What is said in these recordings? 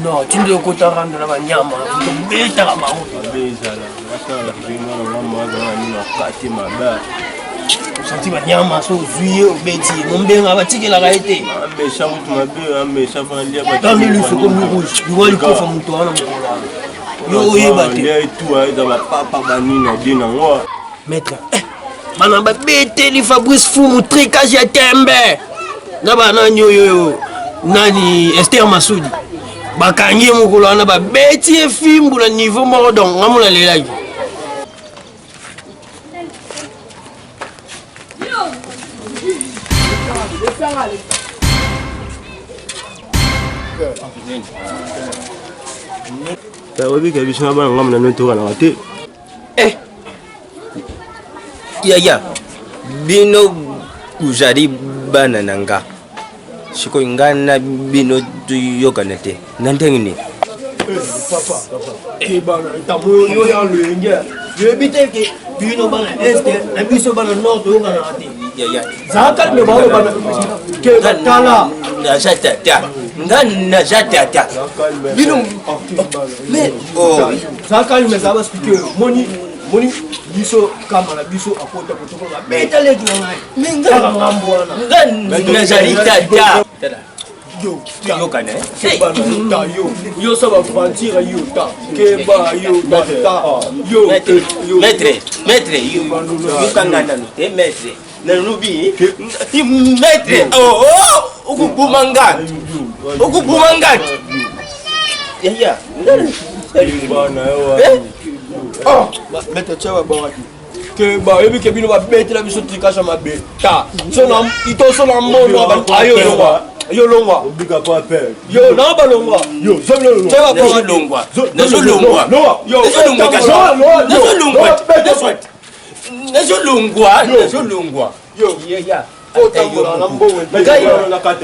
Nord tindi okota rando na banyama tobetaka bango. Mabe ezala asalaka mpe mwana mama azala nini akati mabe. Osanti banyama so ozwi ye obeti ye mombenga batikelaka ye te. Amesa kutu mabe amesa fana lia Tandi liso komi rouge liwa likofa moto wana mokolo wana yo oyeba te. Lia etu eza bapapa banini ade nango. Maître eh, bana babeteli Fabrice Fumu tricage ya tembe na banani oyo nani Esther Masudi bakangi ye mokolo wana babeti ye fimbu na niveau moko donc nga mona lelaki. Oyebi ke biso na bana ngambo na bino toyokanaka te. Eh! Yaya, bino bozali bana na nga. Sikoyo nga na bino toyokana te. Na ndenge nini? Papa, keba na ntango yo ya loyenge. Yoyebi te ke bino bana est na biso bana nord toyokanaka te. Yaya. Zala calme baoyo bana keba tala. Naza tata. Nga naza tata. Bino mais oh Zala calme zala ba speaker. Moni moni biso kama na biso akota kotoko babeta leki na ngai. Mais nga Kaka ngambo wana. nga nazali tata. Tala. Yo, Toyokana, eh? Keba na yo, ta yo. Yo sa ba aventure yo ta. Keba yo ta ta. Yo Maître, yo. maître, maître, yokanga nanu te maître. Nalobi, maître, oh, oh, okoboma nga. Okoboma nga. Yaya. Eh? Oh, maître tia ba bawaki. Keba oyebi ke bino babetela biso tricage ya mabe. Ta. So na ito so na mbono ba ayo longwa. Yo longwa. Obika pa pe. Yo na ba longwa. Yo zobilo Tia ba bawaki. Nazolongwa. Nazolongwa. Yo, Nazolongwa kasi. Nazolongwa. Nazolongwa. Nazolongwa. Nazolongwa. Yo. Yaya. Otambola na mbongo. Ngai.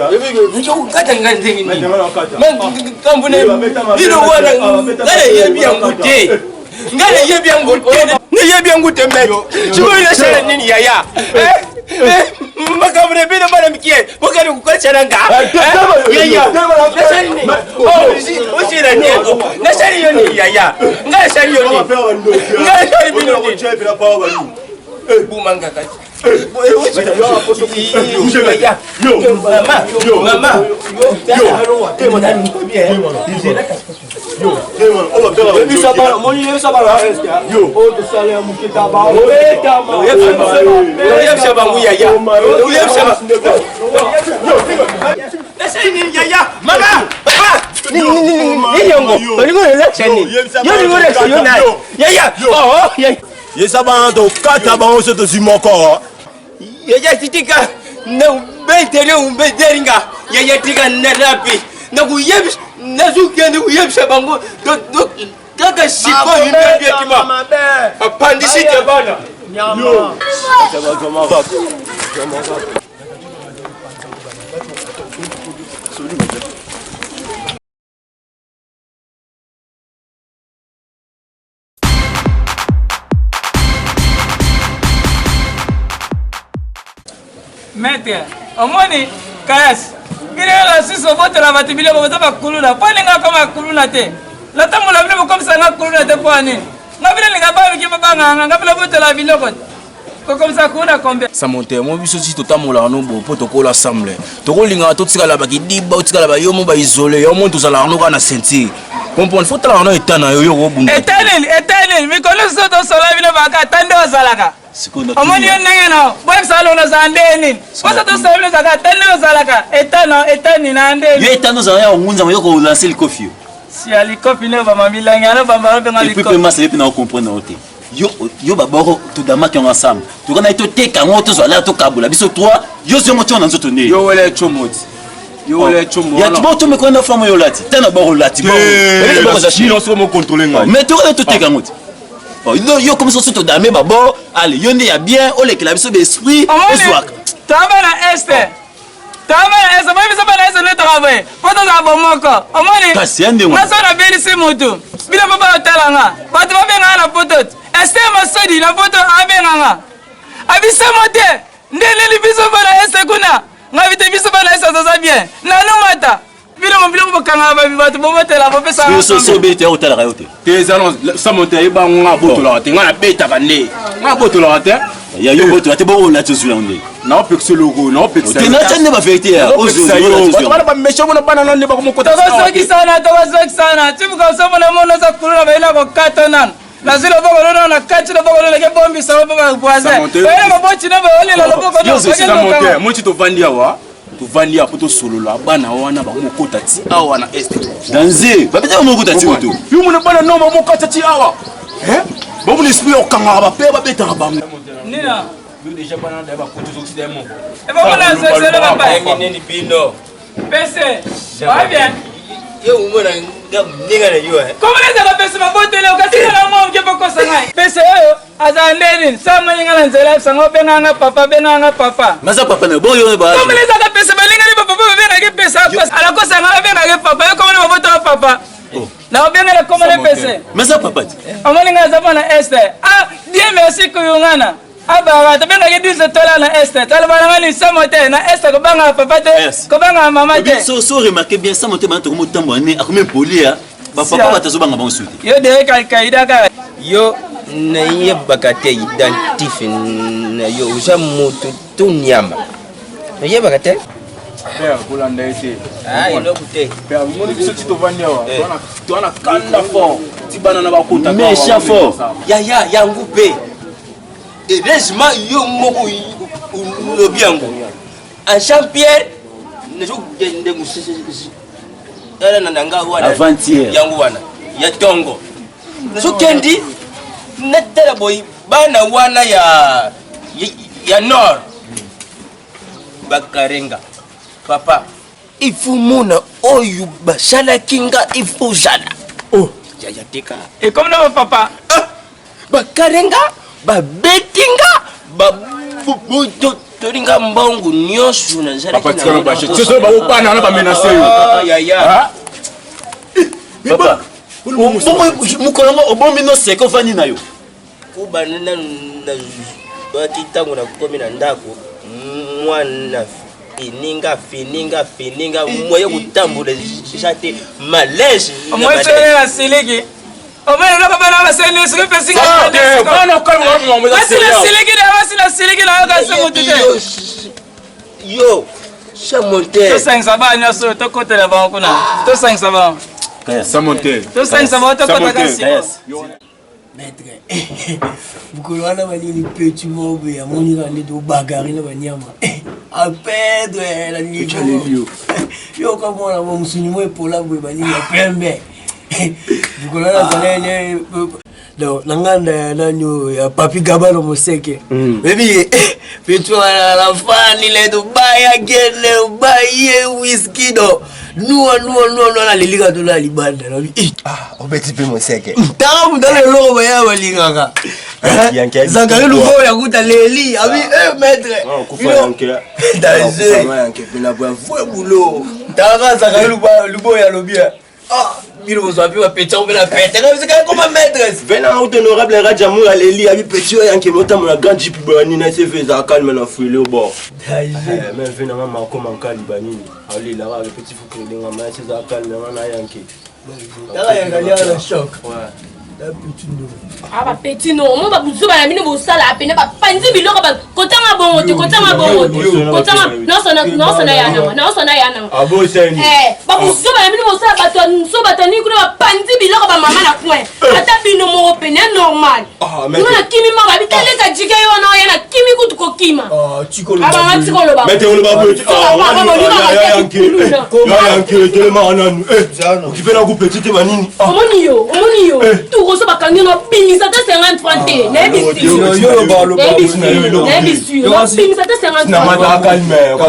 Oyebi Kata ngai ndenge nini? Nakata. Kambu bino wana ngai nayebi yango te. Ngai nayebi yango te. Nayebi yango te maître. Sikoyo nasala nini yaya? Eh? Eh, makambo na bino bana mikie bokende kokosela nga. Eh? Yaya. Nasali nini? Oh, osila nini? Nasali yo nini yaya? Ngai nasali yo nini? Ngai nasali bino nini? Buma nga kasi. Mama, Yebisa bana, moni yebisa bana est. Oyo tosala ya moke ta ba. Obetama. Oyebisa bango yaya. Oyebisa bango. Mama, papa. Nini yango? Olingo olakisa nini? Yo olingo olakisa yo nani? Yaya. Oh, yaya. Yesa bana tokata bango so tozwi moko. Yaya titika na ubetele ubeteringa. Yaya tika na rapi. Na kuyebisa nazokende kuyebisa bango kaka sikoyo imediatement. Apandisi te bana. Nyama. Maître, omoni kayasi bino kaka susu obotola bato biloko boza bakuluna mpo alinga akoma kuluna te natambola bino bokomisa nga kuluna te mpo anini nga bino linga baluki babanganga nga bino botola biloko te kokomisa kuluna combien Sans monter, moi biso si totambolaka no bo po tokola ensemble. Tokolingaka totikala bakidiba, otikala bayomo ba isolé, yo mo tozalaka no kaka na ceinture. Comprendre, faut talaka no état na yo yo kobunda. Eta nini eta nini mikolo nyonso tosola bino baka ata nde ozalaka omoni yo ndenge na boyebisa alongo ozala nde nini poso tosola bino ozalaka ata nde ozalaka eta na eta nini na nde yo eta nozala ya ongunzama yo kolanse likofi yo si ya likofi nde obamba milangi yana obamba obenga et puis likofi mpe masa ye mpe na ocomprendre yo te yo yo baboro todamaki yango ensemble tokana ye toteka yango tozwa lere tokabola biso 3 yo zongo tio na nzoto nde Yo wele chomoti. Yo wele chombo ya wana. tubo tomeko na famo yo olati tana boro olati mais tokana toteka yango te Oh, yo yo komisa so todame babor ale yo nde ya bien olekela biso baesprit omoni ozwaka toa bana este toa bana este boyebi biso bana este nde toka boye mpo tozala bomoko omoni Kasi ya ndenge nga so nabelisi motu bino mpo baotala nga bato babengaka na poto te ester masodi na poto abenga nga abisamo te nde nini biso bana este kuna nga bite biso bana este toza bien nanumata. Bino biloko bokangaka bato bobotela bopesaka. Soso obeti ya otalaka yo te. Te eza no sama te ayeba nga abotolaka te nga nabetaka nde nga abotolaka te. Ya yo botola te bongo olati ozwi yango nde. Naopekisa eloko naopekisa. Te natya nde ba verité ya ozwi yo. Bato bana ba méchant bona bana nde bakomokota. Tokosokisana tokosokisana tibuka osomona mono oza kuluna bayina kokata nanu. Nazwi loboko lono na kati loboko lono leke bombisa mpo ba voisin. Bayina baboti no baolela loboko no. Moti tovandi awa tovandi awa mpo tosolola bana wana bakomokota ti awa na este danze babeta bamokota ti oto yo mona bana no bamokata ti awa bamona esprit ya kokangaka bape babetaka bango nina yo deja bana na bakoti ozokisida ye moko ebamona azokisela bapa nini bino pese bien yo omona nga ndenge na yo komona ezaka pese mabotele okasika na mwa moke pokosa ngai pese oyo azala nde nini sa amoni nga na nzela sango obengaka nga papa bengaka nga papa naza papa na boyo ba komona ezaka pese balingani bapapa babengaki pese alakosa nga babengaki papa yo komona mabota papa oh. na obengela komona pese naza papa te omoni nga aza mwana este ah dieu merci kuyungana abaka tobengaki 12 tola na este taloba nanga lisomo te na este kobangaka papa te kobangaka mama te so remarque bien samo te bana tokomotambola ne akomi impoli ya bapapa bato azobanga bango suki yo derek alkaida kaka yo nayebaka te identife na yo oza moto to nyama nayebaka te père kolanda ye te ah, eloko te père omoni biso ti tovandi awa eh. toa na kanda fort ti bana na bakota méchant fort yaya yango mpe heureusement yo moko olobi yango en jean pierre nazokende tala na nga wana avant-hier yango wana ya tongo nazokendi natala boye bana wana ya ya nord bakarenga papa il faut mona oyo basalaki nga il faut zala oh yaya teka ekomi na bapapa ah, bakarenga babeti nga babotoli nga mbongo nyonso nazalakibana wana bamenase yo ah, yaya papa mokolo yango obombi no seke ofandi na yo kobanda nanu nazwaki ntango nakomi na ndako mwana fininga fininga fininga moye kotambola eza te malaise omwesele na siliki omoni eloko bana basali soki epesi nga siliki na basi na siliki na yoka se motu te yo samonte tosangisa bana nyonso tokotela bango kuna tosangisa bango samonte tosangisa bango tokotaka siko Maître, mokolo wana banini petit moko boye amoni kaka nde tobagare na banyama apedre na niveau yoka mwana mo mosuni mo epola boye banini ya pembe mokolo wana azalai donc na nganda ya nani oyo ya papi gabano moseke oyebi petit wana na fani le tobaya gene obaye whisky do nuwa nuwa nuwa nuwa naleli kaka tolala libanda nabi eh. ah, obeti mpe moseke tanga moto ana eloko baya balingaka eh? zakari lukoyo yakuta leli abi ah. eh, maître danger vrai boulot tanga zakari luboyo alobi ah, bino bozwa mpe bapeti yango mpe na pete nga koma maîtresse vena auto honorable rajamour aleli abi petit oyo yanke motambo na grand jeep boya nini asv ezala calme na fuile bord mais vena nga makoma nkali banini alelaka le petit fukele nga mais ezala calme nga na yanke tala yangali na choc Ah, ba petit no omo ba buzoba na bino bosala pene bapanzi biloko ba kotanga bongo te kotanga bongo te kotanga nyonso na nyonso na ya nanga nyonso na ya nanga eh ba buzoba na bino bosala bato nso bato nini kuna bapanzi biloko ba mama na coin ata bino moko pene ya normal kuna na kimi mama abi taleka jike yo wana oya na kimi kutu kokima abanga tikoloba omoni yo omoni yo tukoso bakangi yo nabimisa te 50 franc te nayebi nabimisa te 50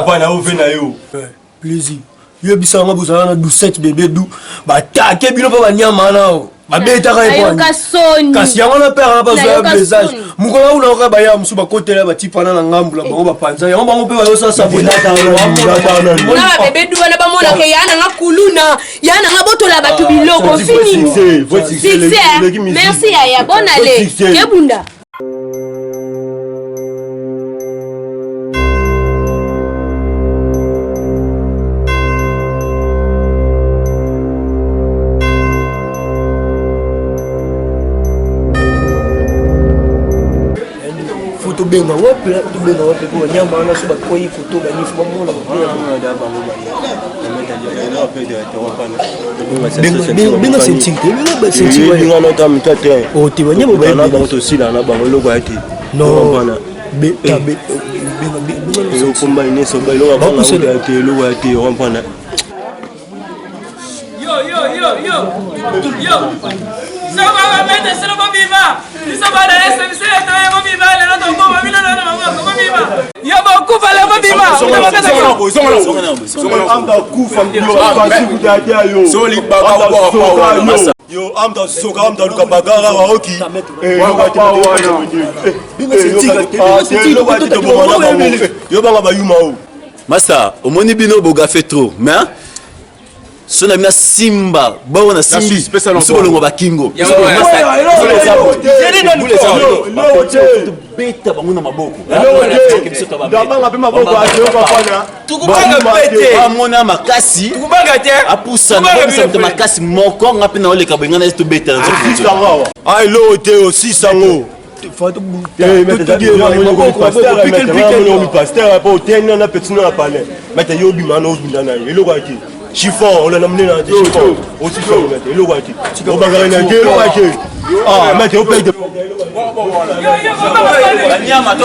franc plaisir yebisa yango bozala na doucette bebe du batake bino mpe banyama wana babetaka ye kasi yango na pere wana bazwa ya blessage mokolo auna oka baya mosusu bakotela batipana na ngambu na bango bapanza yango bango mpe bayosala na babebe du wana bamonaka ya nanga kuluna ya nanga botola bato biloko fini succès merci yaya bonne ale kebunda Tobenga wapi? Tobenga wapi? Po banyama wana so bakwei koto banifu bamona. Benga senting te, benga basenting te, banyama bango tosila na bango eloko ya te. Non, ezokomba ineso eloko ya te, eloko ya te, comprendre. Yo, yo, yo, yo, yo. Soko bamete sino bobima. Biso bana ese biso ya toye bobima lelo tokoma bino na maboko bobima. Yo bokufa lelo bobima. Yo amta soka, amta luka bagara waoki yo banga bayuma o. Masta, omoni bino bogafe trop, mais so na bino simba bongo na simbi biso bolongo bakingo beta bango na maboko, amona makasi apusana moto makasi moko nga mpe naoleka boye, nga na tobeta. Eloko te, osisango pasteur po oteni na petit na palais mate yo obima na obunda na ye, eloko ya te. Chiffon olanda monene na te, chiffon osisa mate, eloko ya te, obangaka na te, eloko ya te. Ah mate, opete. Banyama.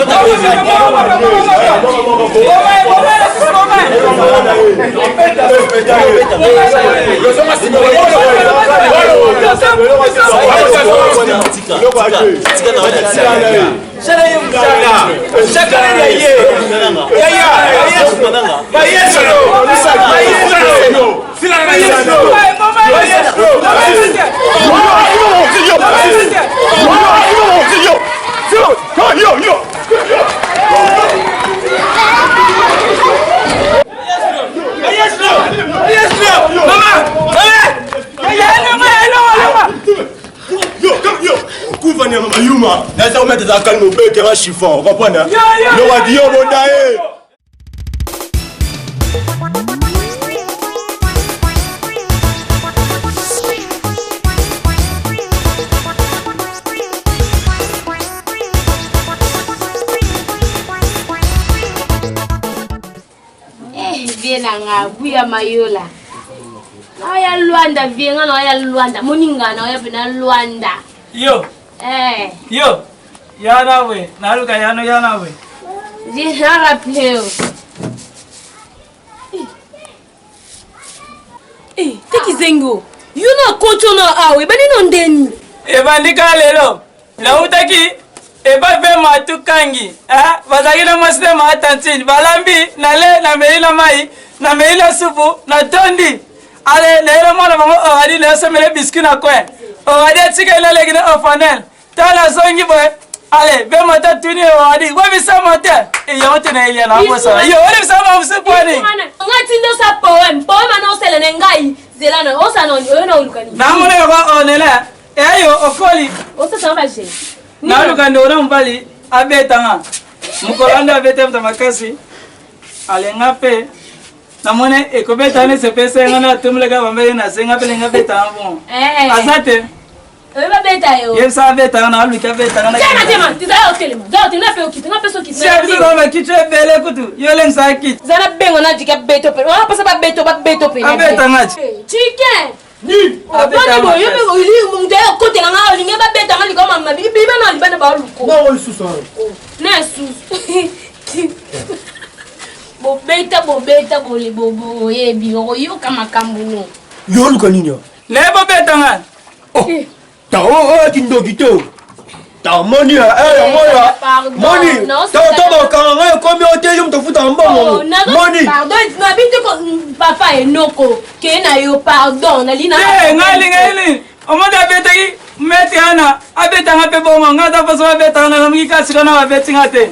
Kufa nyama mayuma naza omete za kalme obetela chiffon, comprendre lokati yo bonda ye. Vie na nga buya mayola naoya Lwanda, vie nga naoya Lwanda, moninga naoya mpe na Lwanda. Yo. Eh. Yo yana we naluka yano yana we. Vie na rappele yo. Eh, te kizengo yo na koti na awa ebandi na ndeni. Ebandi ka lelo nautaki epai mpe matukangi bazalaki na mwasi te maatantine balambi nale nameli na mai, nameli na supu natondi. Ale nayela mwana bango oradi nayosomele biscuit na coin, oradi atikali naleki na orphanel. Ta nazongi boye, ale be mata tuni oradi webisa mote yango te nayelia na bosana yo olebisa mamusu pwani. Nga tindi osa poème, poème ana osala na ngai zela na osala na oyo na oluka nini. Namona yoko onele eyo okoli. Osasanga baje. Naluka ndeko na mobali abetanga mokolo ande abeta moto makasi alenga mpe namoni ekobeta nde sepesa nga na atomolaka bambeli na se nga mpe lenga betanga bon aza te. Oyo babeta yo. Yebisa abetanga na aluki abetanga. Tema tema, tizala otelema. Zala otelema pe okita, nga pe soki. Se biso na bakiti ebele kutu yo olengisa kiti. Zala bengo na dika beto pe. Wana pasa ba beto, ba beto pe. Abetanga ti. Chicken. Boni boye yo mpe oli moto ya okotela nga olingi babetanga likolo mama bima na libanda baluko. Bongo lisusu wana. Na susu. Bobeta bobeta bole boyebi okoyoka makambo no. Yo oluka nini awa? Naye bobetanga. Ta oyo kindoki te, ta moni yango ya moni to bakanga ngai ekomi oyo te, yo moto ofutaka mbongo moni. Pardon, nabi te papa enoko ke na yo pardon nalina. Te ngai lingai nini omoni abetaki mete wana abetanga mpe bongo ngai ata mposo babetanga na namuki kasika na babeti nga te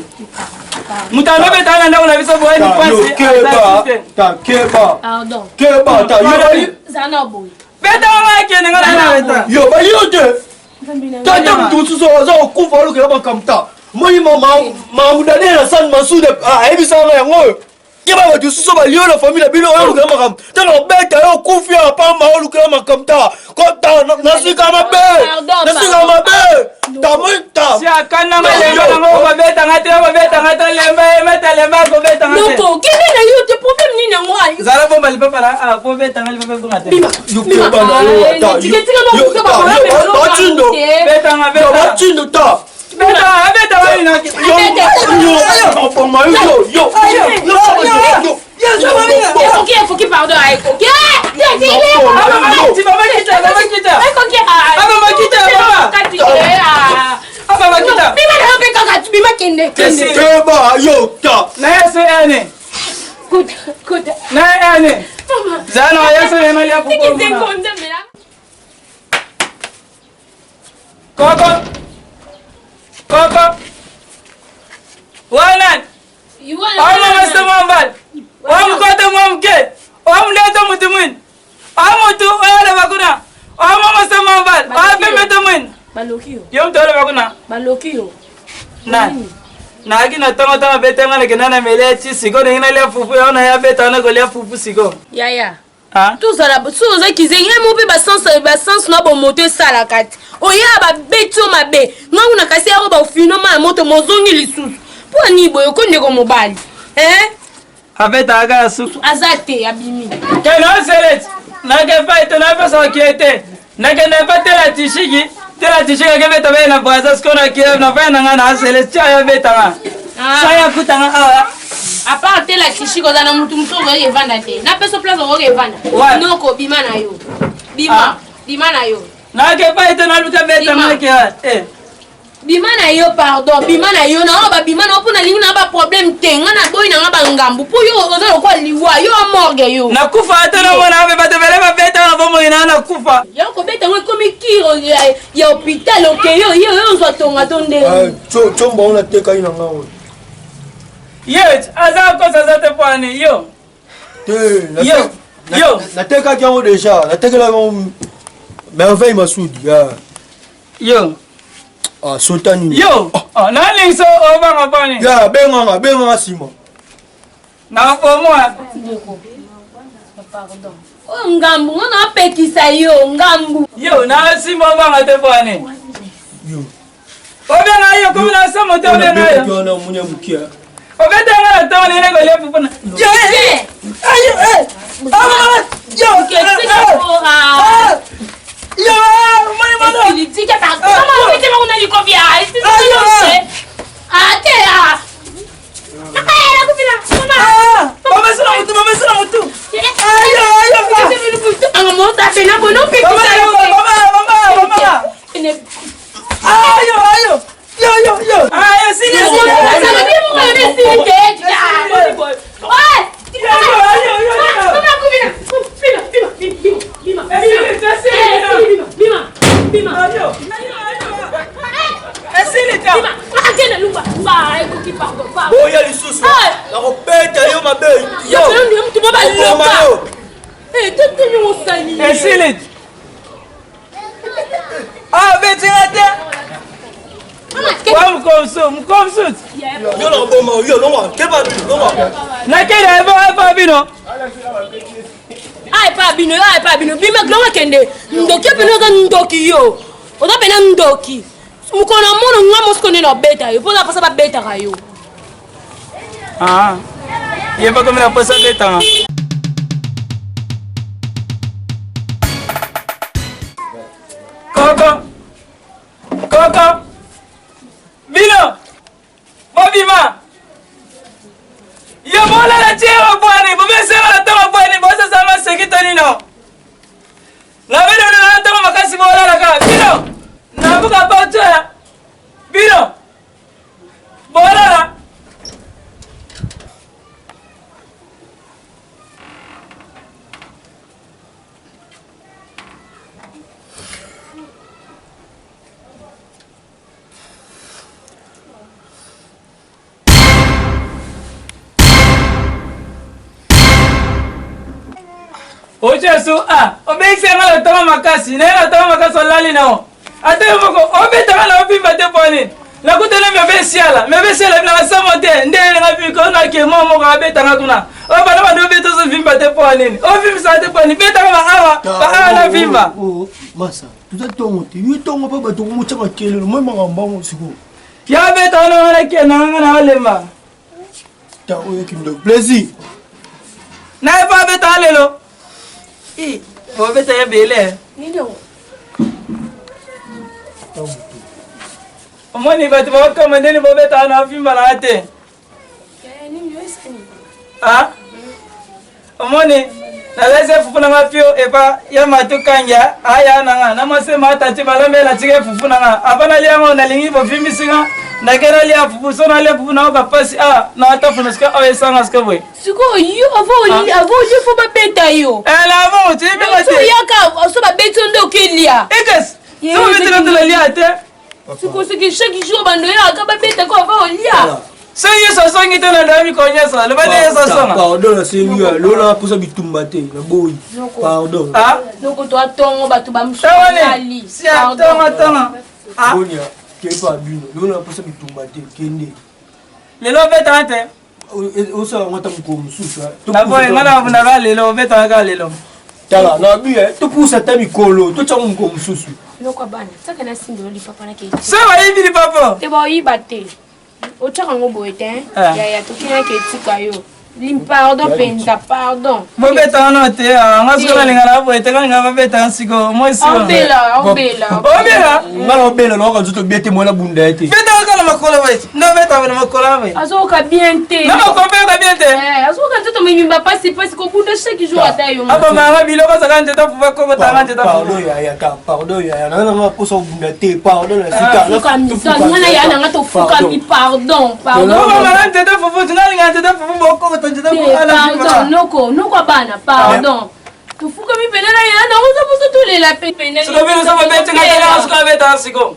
moto alobetanga na ndako na biso boye ni pasi. Keba ta keba. Pardon. Keba ta yo. Zala na boye. Betanga ngai akende ngai na beta. Yo bayo te, tata moto mosusu aza kokufa olukela makambo ta moni makambo daniel asan masude ayebisaka yango oyo. Keba bato mosusu balio na famille na bino oyo olukela makambo tala obeta yo okufi ya pamba olukela makambo ta kota nasika mabe, nasika mabe ta moi ta. Si akanda nga lemba nango okobeta nga te okobeta nga te lemba ye mete lemba akobeta nga te. Noko kende na yo te problème nini yango ayo. Zala bomba lipapa na ah kobeta nga lipapa ebonga te. Bima. Bima. Tika tika ba kuta ba Batindo. Beta nga beta. Batindo ta. Beta beta wani na. Yo yo yo. Ekoki ekoki pardon ekoki. Bima na yo mpe kaka bima kende kende. Keba yo ta. Na yesu ene. Kuta kuta. Na ene. Zana yesu ene ya Tiki kuko. zengo nzambe na. Koko. Koko. Wana. Oyo mwambali. Oyo mukoto mwa muke. Oyo muleto mutu mwini. Oyo mutu oyo aloba kuna. Oyo mwa mwambali. Oyo pembe to mwini. Baloki yo. Yo mutu oloba kuna. Baloki yo. Nani? Nayaki na ntongo ntango abeta nga nakenda na mele ti sikoyo ndenge nalia fufu yango naye abeta wana kolia fufu sikoyo. Yaya. Tozala soki oza kizengi ye moko mpe basense basense na bomoto esalaka te oya babeti yo mabe nga kuna kasi yako bafino ma ya moto mozongi lisusu mpo ani boye oko ndeko mobali eh? Abetaka kaka susu. Aza te abimi. Kende oseleti nake epai te napesa okie te nakende epai tela tishiki tela tishiki akebeta baye na braza sikoyo nakie nafai na ngai na aseleti tia yo abetanga sa ya kutanga awa apart tela tishiki oza na mutu mosusu okoki evanda te napesa place okoki evanda noko bima na yo bima bima na yo nake epai te naluka betanga nake eh. Bima na yo pardon bima na yo na oyo babima na yo mpo nalingi na ba problème te nga naboyi na nga bangambu mpo yo oza lokola liwa yo morgue yo nakufa ata na mona ape bato ebele babeta na bomoi na nakufa yo kobeta yango ekomi kiro ya hôpital oke yo yo yo ozwa tonga to ndenge comba ona tekaki na nga oyo ye aza kosa aza te mpo ani yo te yo natekaki yango deja natekelaki yango merveille masudi Yo. Ah, sota nini? Yo. Oh, nani so obanga bani? Ya, benganga, benganga sima. Na bomoa. Ndeko. Pardon. Oyo ngambu, nga napekisa yo ngambu. Yo, na sima obanga te bani. Yo. Obenga yo komi na somo te obenga yo. Yo na munya mukia. Obeta nga na ntongo nene kolia fufu na. Yo. Ayo, eh. Ah, yo. Ah. Yo, mwana mwana. Tika ta. Mama, obete nga kuna likofi ya. Ah, te ah. Mama sina mutu, mama sina mutu. Ayo, ayo. Mama, mama, mama. Ayo, ayo. Yo, yo, yo. Ayo, sini, sini. Boya lisusu nakobeta yo mabe esili abeti nga te wa mukomsu mukomsu yo nakoboma yo longwa keba longwa nakende epa bino Ah, epa bino ah, epa bino bima glonga kende ndoki yo pena oza ndoki yo oza pena ndoki mokolo na mono nga mosiko nde na obeta yo mpo oza mposa babetaka yo ah, ye bakomi na mposa abetanga koko koko bino bobima yo bolala tie bapwani bobesela na ntango bwani bosasa maseki to nino na bino na ntango makasi bolalaka bino nabuka botoya bino bolala ojesu a obekisi yanga na ntongo makasi naye na ntongo makasi olali nao ata yo moko obetaka na obimba te mpo nini nakutana mebe esiala mebe esiala bilanga samo te nde elenga biko nake mwa moko abetanga kuna oyo bana bando obeta ozovimba te mpo nini ovimbisaka te mpo nini betaka baawa baawa na vimba masa. Toza tongo te. Yo tongo pa bato komotya makelelo. Moi makambo yango sikoyo. Ya beta wana wana ke na nga na olemba. Ta oyo kindo. Plaisir. Na ye pa beta lelo. I, bo beta ya bele. Nini yango? Omoni bato bakokama ndeni bobeta wana afimba na te. Ah? Omoni nalasi fufu na nga pio epa ya matu kanja aya na nga na mwasi matati balambe natika fufu na nga apa nalia yango nalingi bofimbisi nga nake nalia fufu so nalia fufu nayoka mpasi a na atafuna sika oyo esanga sika boye sikoyo yo avant olie fo babeta yo elavo toyebika te oyaka so babeti yo nde okelia ekesi so babetela tonalia te sikoyo soki chaque jour bando yaka babeta ko avant olia so yesu asongi te na ndoya mikolo nyonso loba nde yesu asonga pardon nasengi yo lola mposa bitumba te naboyi pardon noko to atongo bato bamosuali tongo tongo bonia kepa bino lola mposa bitumba te kende lelo obetaka te osala yango ata mokolo mosusu naboye nga nabundaka lelo obetaka kaka lelo tala na bi topusa ata mikolo totyango mokolo mosusu noko bana saka nasimbelo lipapa nake so bayibi lipapa te baoyiba te otyaka yango boye te yaya tokendaki etika yo pardon mpenza pardon bobeta wana te nga siko nalinga na boye te kalinga babeta siko moisiobela obela obela nga na obela naoka nzoto bie te mwana bunda ye te beta kaka na makolo boye nde obeta na makolo boye azoyoka bien te na makolo mpe yoka bien te azoyoka nzoto mimba pasi pasi kobunda chaque jour ata yo abomaka biloko azaka nzeta fufa kobotaka nzeta pardon yaya ka pardon yaya nanga nanga mposa kobunda te pardon na sika wana ya nanga tofukami pardon pardon obomaka nzeta fufu tingalinga nzeta fufu bokobota nzeta fufu pardon noko noko bana pardon tofukami pene na ya nango oza poso tolela pe siko bino so babetinga te nanga siko abetaka siko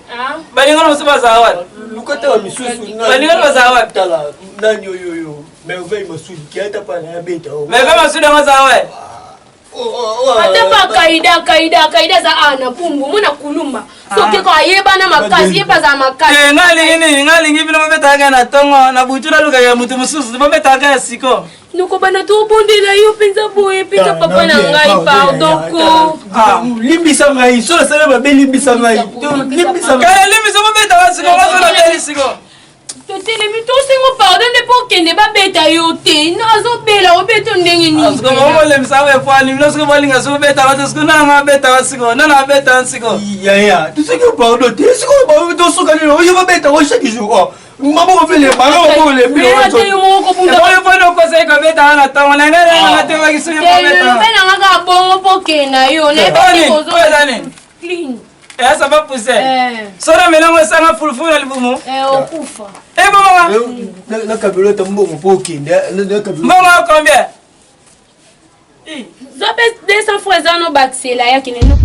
balingana mosusu bazala wapi lukataka misusu balingana bazala wapi tala nani oyoyo merveille masudi kiata pa na yabeta merveille masudi yango azala wapi ata pa kaida kaida kaida aza awa na pumbu mona kulumba soki ko ayebana makasi ye mpe azala makasi nga alingi nini nga alingi bino babetaka na ntongo na butu nalukaka ya motu mosusu babetaka ya siko nokobanda tobondela yo mpenza boye mpenza papa na ngai pardon ko limbisa ngai so nasali mabe limbisa ngai limbisa kala limbisa babetaka siko nga so nabeli siko totelemi tosengo pardon nde mpo okende babeta yo te azobela obeta ndenge niniolembisa efwani bino soki bolinga soki obetaka te siko nana abetaka siko nana abetaka siko yaya tosengi pardon te siko tosuka nini oyo babetaka chaque jour maboko mpe lemba maboko lembiefwani okosaki kobetaka na ntongo na ngai nanga te baki soki kobetaka kaka bongo mpo okenda yo nayebi Eh, ça va pousser. Eh. Sora melango esanga fulufulu na libumu. Eh, okufa. Eh, bongo. Na kabelo ta mbongo po okende. Mbongo combien? Zope 200 fois eza no bakisela ya kende no.